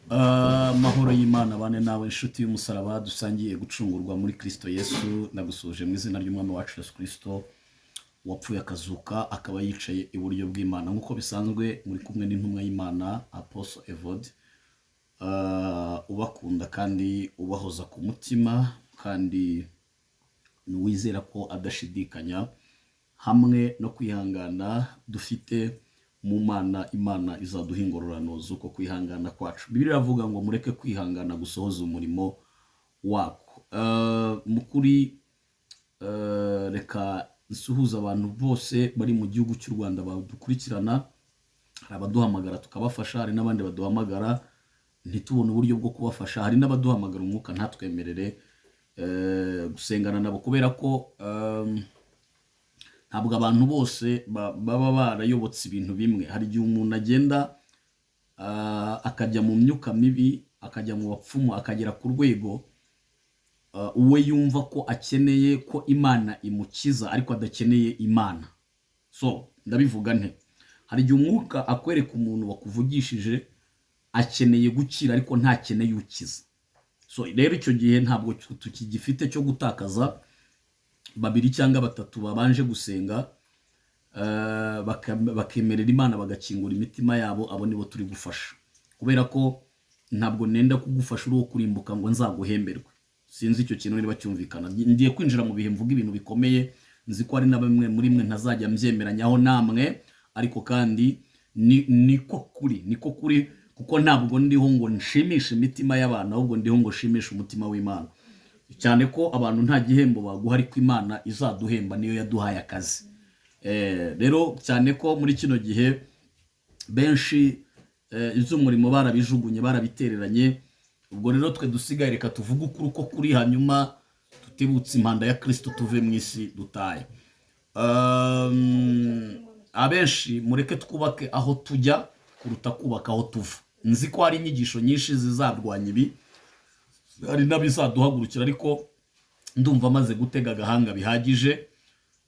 Amahoro y'Imana bane nawe, inshuti y'umusaraba dusangiye gucungurwa muri Kristo Yesu. Nagusuhuje mu izina ry'Umwami wacu Yesu Kristo, wapfuye akazuka, akaba yicaye iburyo bw'Imana. Nk'uko bisanzwe, muri kumwe n'intumwa y'Imana, Apostle Evode, ubakunda kandi ubahoza ku mutima, kandi wizera ko adashidikanya hamwe no kwihangana dufite mu Mana, Imana izaduha ingororano z'uko kwihangana kwacu. Bibiliya iravuga ngo mureke kwihangana gusohoza umurimo wako. Mu kuri, reka nsuhuze abantu bose bari mu gihugu cy'u Rwanda badukurikirana. Hari abaduhamagara tukabafasha, hari n'abandi baduhamagara ntitubone uburyo bwo kubafasha, hari n'abaduhamagara umwuka ntatwemerere gusengana nabo, kubera ko ntabwo abantu bose baba barayobotse ibintu bimwe. Hari igihe umuntu agenda akajya mu myuka mibi, akajya mu bapfumu, akagera ku rwego we yumva ko akeneye ko Imana imukiza ariko adakeneye Imana. So ndabivuga nte? Hari igihe umwuka akwereka umuntu wakuvugishije akeneye gukira ariko ntakeneye ukiza. So rero icyo gihe ntabwo tukigifite cyo gutakaza babiri cyangwa batatu babanje gusenga, bakemerera Imana, bagakingura imitima yabo. Abo nibo turi gufasha, kubera ko ntabwo nenda kugufasha uri uwo kurimbuka ngo nzaguhemberwe. Sinzi icyo kintu niba cyumvikana. Ngiye kwinjira mu bihe mvuga ibintu bikomeye. Nzi ko hari na bamwe muri mwe ntazajya mbyemeranyaho namwe, ariko kandi niko kuri, niko kuri, kuko ntabwo ndiho ngo nshimishe imitima y'abantu, ahubwo ndiho ngo nshimishe umutima w'Imana, cyane ko abantu nta gihembo baguha, ariko Imana izaduhemba, niyo yaduhaye akazi. Rero cyane ko muri kino gihe benshi iby'umurimo barabijugunye, barabitereranye. Ubwo rero twe dusigaye, reka tuvuge ukuri uko kuri, hanyuma tutibutse impanda ya Kirisito, tuve mu isi dutaye. Abenshi mureke twubake aho tujya kuruta kubaka aho tuva. Nzi ko hari inyigisho nyinshi zizarwanya ibi, hari n'abizaduhagurukira, ariko ndumva amaze gutega agahanga bihagije.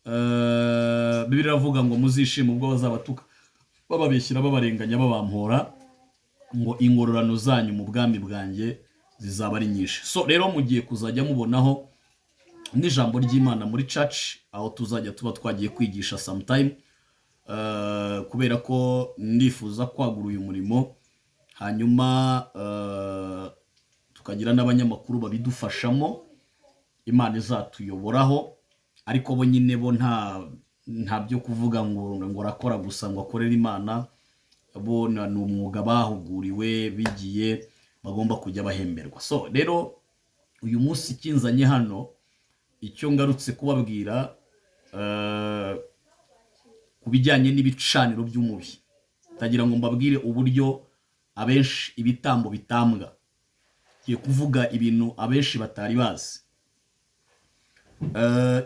Bibiliya iravuga ngo muzishime ubwo bazabatuka, bababeshyira, babarenganya, babampora, ngo ingororano zanyu mu bwami bwanjye zizaba ari nyinshi. So rero mugiye kuzajya mubonaho n'ijambo ry'Imana muri church, aho tuzajya tuba twagiye kwigisha sometime, kubera ko ndifuza kwagura uyu murimo, hanyuma tukagira n'abanyamakuru babidufashamo. Imana izatuyoboraho, ariko bo nyine bo nta byo kuvuga ngo arakora gusa ngo akorere Imana. Bo ni umwuga bahuguriwe, bigiye, bagomba kujya bahemberwa. So rero uyu munsi ikinzanye hano, icyo ngarutse kubabwira ku bijyanye n'ibicaniro by'umubi, ndagira ngo mbabwire uburyo abenshi ibitambo bitambwa. Ngiye kuvuga ibintu abenshi batari bazi.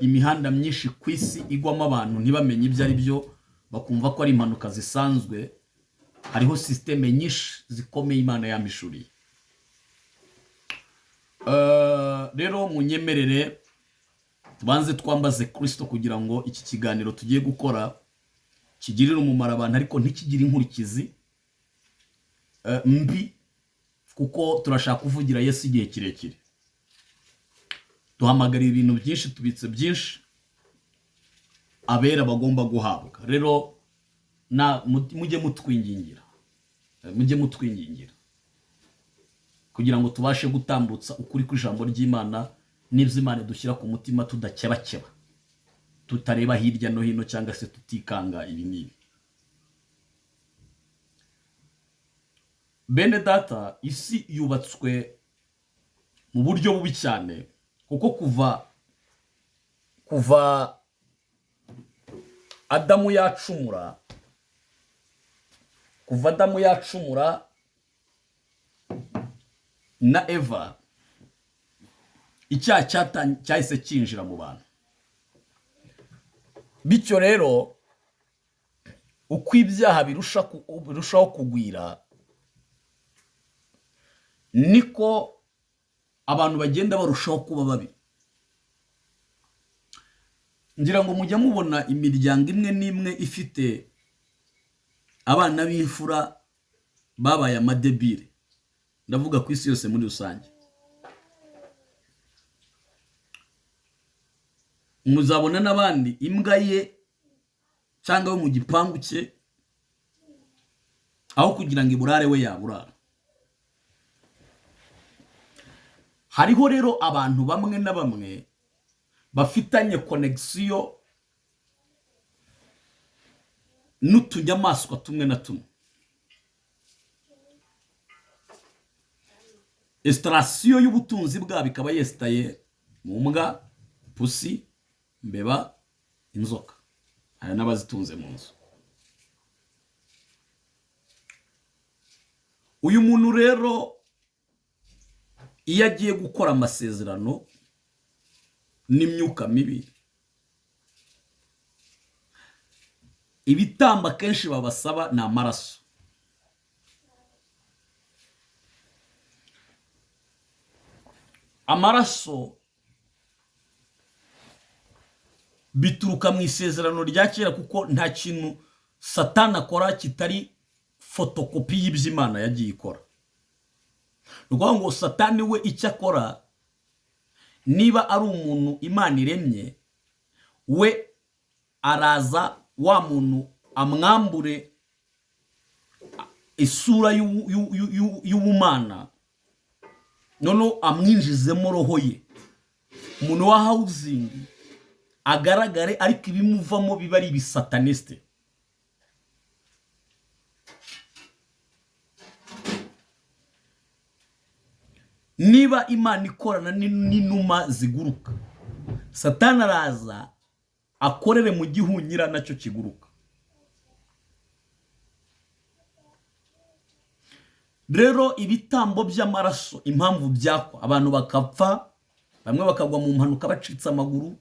Imihanda myinshi ku isi igwamo abantu ntibamenye ibyo ari byo, bakumva ko ari impanuka zisanzwe. Hariho système nyinshi zikomeye Imana yampishuriye. Rero munyemerere tubanze twambaze Kirisito, kugira ngo iki kiganiro tugiye gukora kigirire umumaro abantu, ariko ntikigire inkurikizi mbi, kuko turashaka kuvugira Yesu igihe kirekire. Duhamagara ibintu byinshi, tubitse byinshi abera bagomba guhabwa. Rero mujye mutwingingira, mujye mutwingingira kugira ngo tubashe gutambutsa ukuri kw'ijambo ry'Imana n'ibyo Imana dushyira ku mutima, tudakebakeba, tutareba hirya no hino, cyangwa se tutikanga ibi n'ibi. Bene data, isi yubatswe mu buryo bubi cyane, kuko kuva Adamu yacumura, kuva Adamu yacumura na Eva, icyaha cyahise cyinjira mu bantu. Bityo rero uko ibyaha birushaho kugwira, niko abantu bagenda barushaho kuba babi. Ngira ngo mujya mubona imiryango imwe n'imwe ifite abana b'imfura babaye amadebire. Ndavuga ku isi yose muri rusange. Muzabona n'abandi imbwa ye cyangwa yo mu gipangu cye, aho kugira ngo iburare we yaburara. Hariho rero abantu bamwe na bamwe bafitanye connexion n'utunyamaswa tumwe na tumwe. Esitarasiyo y'ubutunzi bwabo ikaba yesitaye mu mbwa, pusi, mbeba, inzoka. Hari n'abazitunze mu nzu. Uyu muntu rero iyo agiye gukora amasezerano n'imyuka mibi, ibitambo akenshi babasaba ni amaraso. Amaraso bituruka mu isezerano rya kera, kuko nta kintu Satani akora kitari fotokopi y'iby'Imana yagiye ikora. Ni ukuvuga ngo Satani we icyo akora, niba ari umuntu Imana iremye, we araza wa muntu amwambure isura y'ubumana, noneho amwinjizemo roho ye. Umuntu wa housing agaragare, ariko ibimuvamo biba ari ibisataniste. Niba Imana ikorana n'inuma ziguruka, Satani araza akorere mu gihunyira nacyo kiguruka. Rero ibitambo by'amaraso impamvu byakwa, abantu bakapfa, bamwe bakagwa mu mpanuka bacitse amaguru,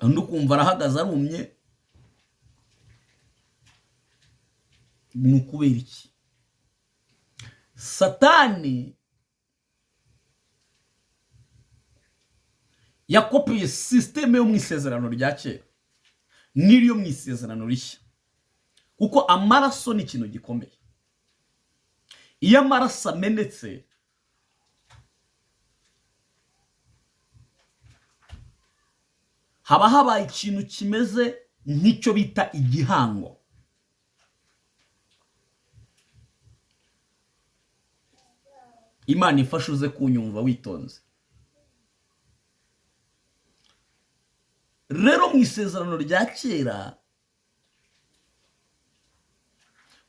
undi ukumva arahagaze arumye, ni ukubera iki? Satani yakopiye sisiteme yo mu isezerano rya kera n'iriyo mu isezerano rishya, kuko amaraso ni ikintu gikomeye. Iyo amaraso amenetse, haba habaye ikintu kimeze nk'icyo bita igihango. Imana ifashe uze kunyumva witonze. Rero mu isezerano rya kera,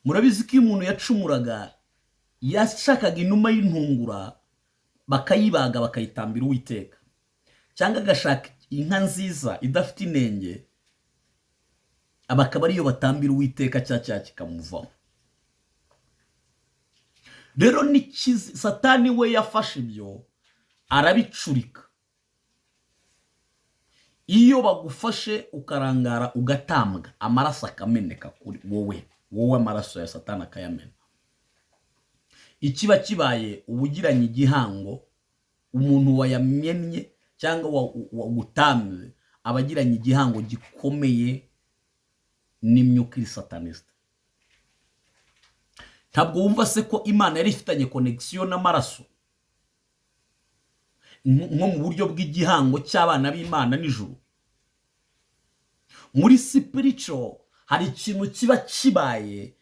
murabizi ko iyo umuntu yacumuraga yashakaga inuma y'intungura bakayibaga bakayitambira Uwiteka, cyangwa agashaka inka nziza idafite inenge bakaba ariyo batambira Uwiteka, cya cyaha kikamuvaho. Rero Satani we yafashe ibyo arabicurika. Iyo bagufashe ukarangara ugatambwa, amaraso akameneka kuri wowe, wowe amaraso ya Satani akayamena. Ikiba kibaye ubugiranye igihango, umuntu wayamennye cyangwa wagutambye abagiranye igihango gikomeye n'imyuka iri sataniste. Ntabwo wumva se ko Imana yari ifitanye connexion n'amaraso nko mu buryo bw'igihango cy'abana b'Imana n'ijuru? Muri spiritual hari ikintu kiba kibaye,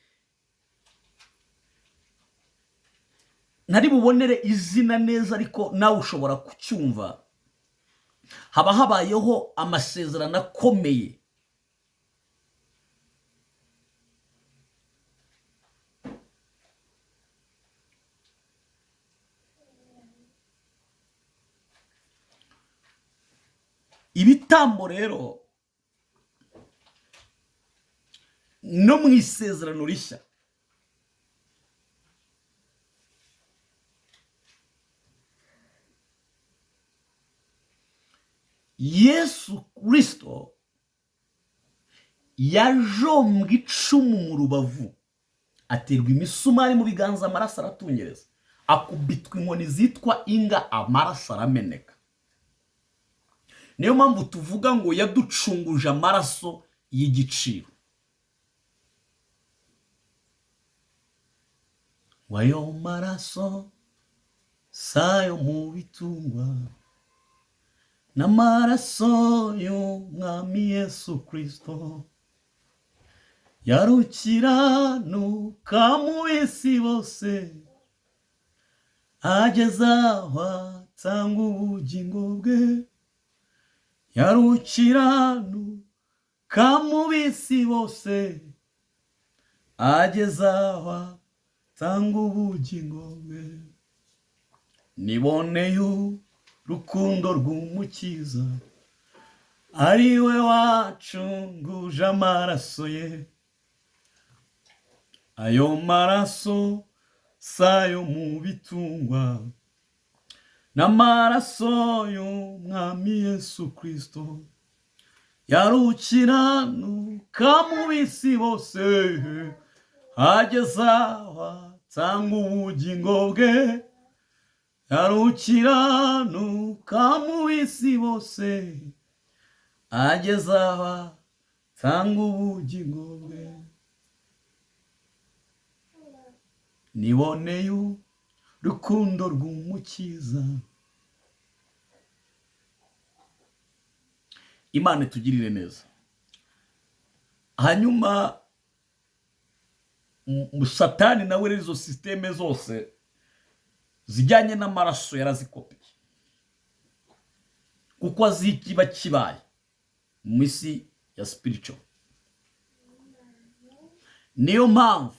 ntari bubonere izina neza ariko nawe ushobora kucyumva. Haba habayeho amasezerano akomeye Ibitambo rero no mu isezerano rishya Yesu Kristo yajombwe icumu mu rubavu, aterwa imisumari mu biganza, amaraso aratungereza, akubitwa inkoni zitwa inga, amaraso arameneka. Niyo mpamvu tuvuga ngo yaducunguje amaraso y'igiciro. Ngo ayo maraso sayo mu bitungwa, n'amaraso y'Umwami Yesu Kristo, yarukiranuka mu isi bose, ageze aho atanga ubugingo bwe. Yarukiranuka mu bisi bose, ageze aho atanga ubugingo bwe. Niboneye urukundo rw'Umukiza, ari we wacunguje amaraso ye. Ayo maraso sayo mu bitungwa, n'amaraso y'Umwami Yesu Kristo, yarukiranuka mu bisi bose, ageze aho atanga ubugingo bwe. Yarukiranuka mu bisi bose, ageze aho atanga ubugingo bwe. Niboneye urukundo rw'Umukiza. Imana itugirire neza. Hanyuma Satani nawe rero izo système zose zijyanye n'amaraso yarazikopeye, kuko azi ikiba kibaye mu isi ya spiritual. Niyo mpamvu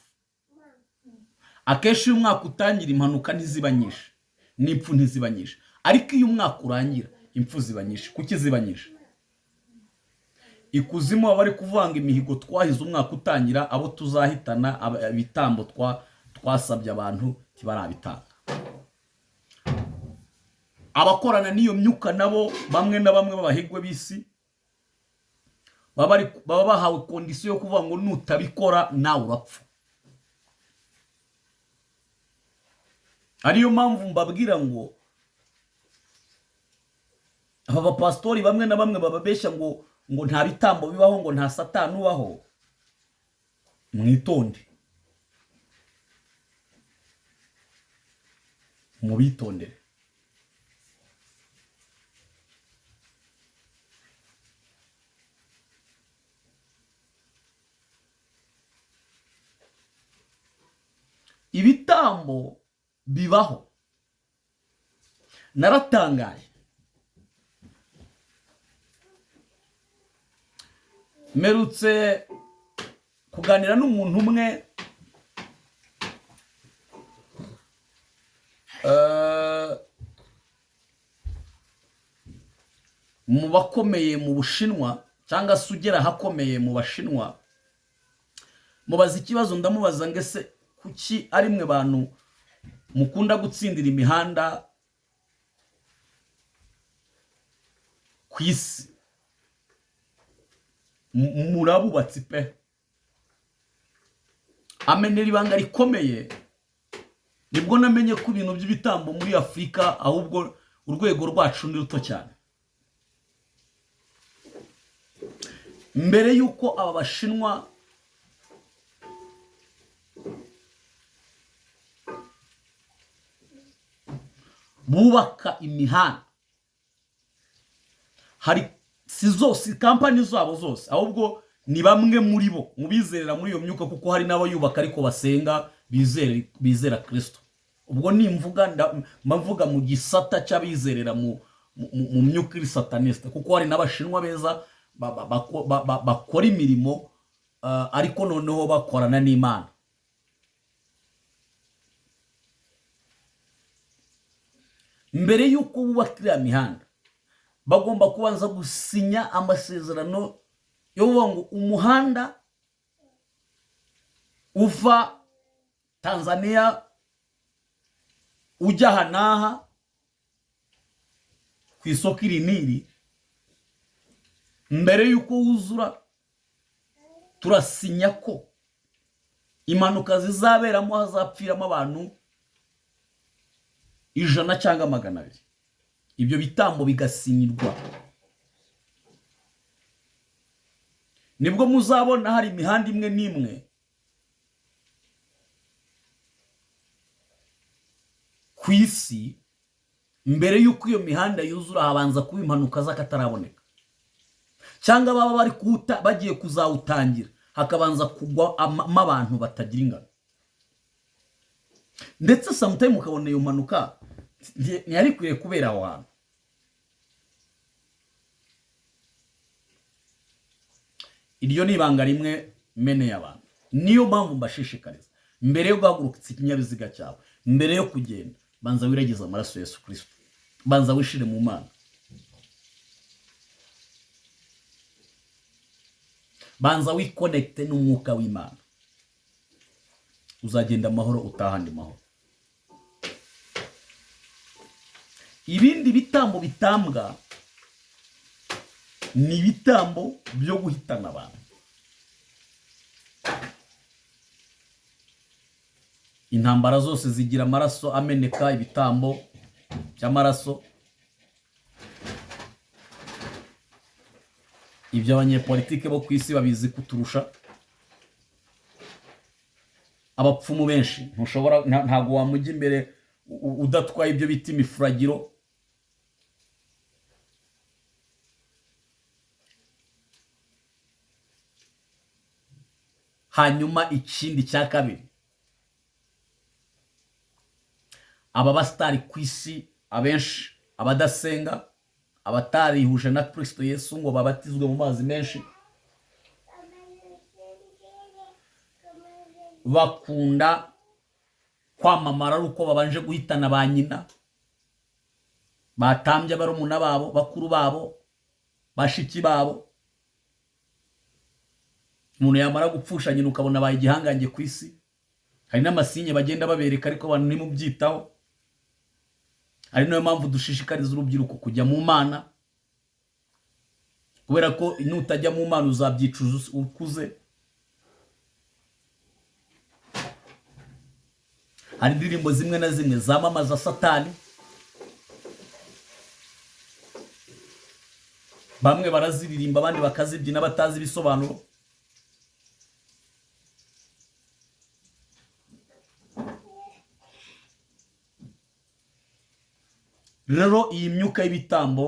akenshi iyo umwaka utangira impanuka ntiziba nyinshi n'impfu ntiziba nyinshi, ariko iyo umwaka urangira impfu ziba nyinshi. Kuki ziba nyinshi? Ikuzimu baba bari kuvanga imihigo twahize umwaka utangira, abo tuzahitana, ibitambo twasabye abantu ntibarabitanga. Abakorana n'iyo myuka nabo bamwe na bamwe b'abahigwe b'isi baba bahawe condition yo kuvuga ngo nutabikora nawe urapfa. Ariyo mpamvu mbabwira ngo aba bapasitori bamwe na bamwe bababeshya ngo nta bitambo bibaho, ngo nta satani ubaho. Mwitonde, mubitondere. Ibitambo bibaho. Naratangaye, mperutse kuganira n'umuntu umwe, mu bakomeye mu Bushinwa, cyangwa se ugera ahakomeye mu Bashinwa. Mubaza ikibazo, ndamubaza ngo ese kuki ari mwe bantu mukunda gutsindira imihanda ku isi? Murabubatsi pe. Amenera ibanga rikomeye. Nibwo namenye ko ibintu by'ibitambo muri Afurika ahubwo urwego rwacu ni ruto cyane. Mbere y'uko aba Bashinwa bubaka imihanda, hari si zose kampani zabo zose, ahubwo ni bamwe muri bo mu bizerera muri iyo myuka, kuko hari n'abayubaka ariko basenga bizera Kristo. Ubwo nimvuga mba mvuga mu gisata cy'abizerera mu myuka iri sataniste, kuko hari n'Abashinwa beza bakora imirimo, ariko noneho bakorana n'Imana. Mbere y'uko bubaka iriya mihanda bagomba kubanza gusinya amasezerano yo kuvuga ngo umuhanda uva Tanzania ujya aha n'aha ku isoko iri n'iri, mbere y'uko wuzura turasinya ko impanuka zizaberamo hazapfiramo abantu 100 cyangwa 200. Ibyo bitambo bigasinyirwa. Nibwo muzabona hari imihanda imwe n'imwe Ku isi, mbere y'uko iyo mihanda yuzura, habanza kuba impanuka z'akataraboneka, cyangwa baba bari kuwuta bagiye kuzawutangira, hakabanza kugwamo abantu batagira ingano. Ndetse sometime ukabona iyo mpanuka ntiyari ikwiye kubera aho hantu. Iryo ni ibanga rimwe meneye abantu. Niyo mpamvu mbashishikariza, mbere yo guhagurutsa ikinyabiziga cyawe, mbere yo kugenda, banza wiragize amaraso ya Yesu Kirisito, banza wishire mu Mana, banza wikonekite n'umwuka w'Imana, uzagenda amahoro, utahane mahoro. Ibindi bitambo bitambwa ni ibitambo byo guhitana abantu. Intambara zose zigira amaraso ameneka, ibitambo by'amaraso. Ibyo abanyepolitike bo ku isi babizi kuturusha. Abapfumu benshi ntushobora, ntabwo wamujya imbere udatwaye ibyo bita imifuragiro. Hanyuma ikindi cya kabiri, aba basitari ku isi abenshi, abadasenga, abatarihuje na Kristo Yesu ngo babatizwe mu mazi menshi, bakunda kwamamara ari uko babanje guhitana ba nyina, batambye barumuna babo, bakuru babo, bashiki babo. Umuntu yamara gupfusha nyina ukabona abaye igihangange ku isi. Hari n'amasinye bagenda babereka, ariko abantu ntimubyitaho. Ari nayo mpamvu dushishikariza urubyiruko kujya mu Mana, kubera ko nutajya mu Mana uzabyicuza ukuze. Hari indirimbo zimwe na zimwe zamamaza Satani, bamwe baraziririmba abandi bakazibyina batazi ibisobanuro. Rero iyi myuka y'ibitambo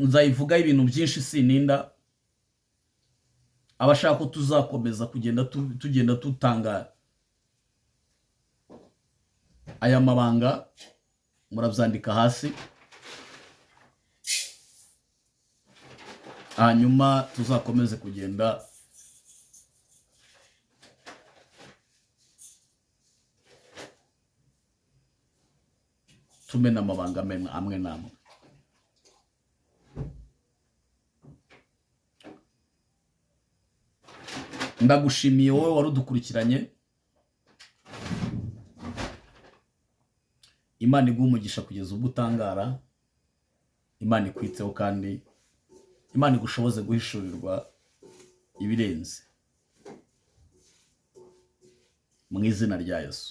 nzayivugaho ibintu byinshi, sininda. Abashaka ko tuzakomeza kugenda tugenda tutanga aya mabanga, murabyandika hasi, hanyuma tuzakomeze kugenda tumena amabanga amwe n'amwe. Ndagushimiye wowe wari udukurikiranye. Imana iguhe umugisha kugeza ubwo utangara. Imana ikwiteho kandi Imana igushoboze guhishurirwa ibirenze mu izina rya Yesu,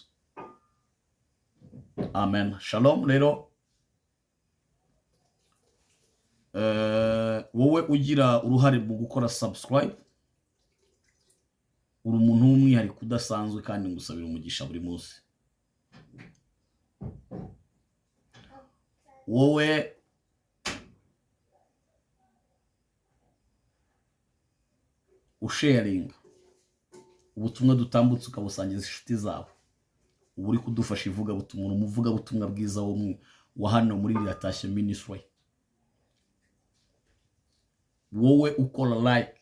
amen. Shalom. Rero wowe ugira uruhare mu gukora subscribe, uri umuntu w'umwihariko udasanzwe, kandi ngusabira umugisha buri munsi. Wowe usharinga ubutumwa dutambutse ukabusangiza inshuti zawe, uba uri kudufasha ivugabutumwa, uri umuvugabutumwa bwiza wa hano muri Riratashye Ministry. Wowe ukora like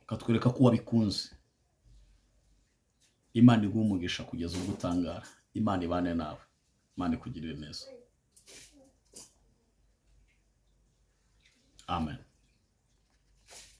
ukatwereka ko wabikunze, Imana iguhe umugisha kugeza ubwo utangara. Imana ibane nawe, Imana ikugirire neza. Amen.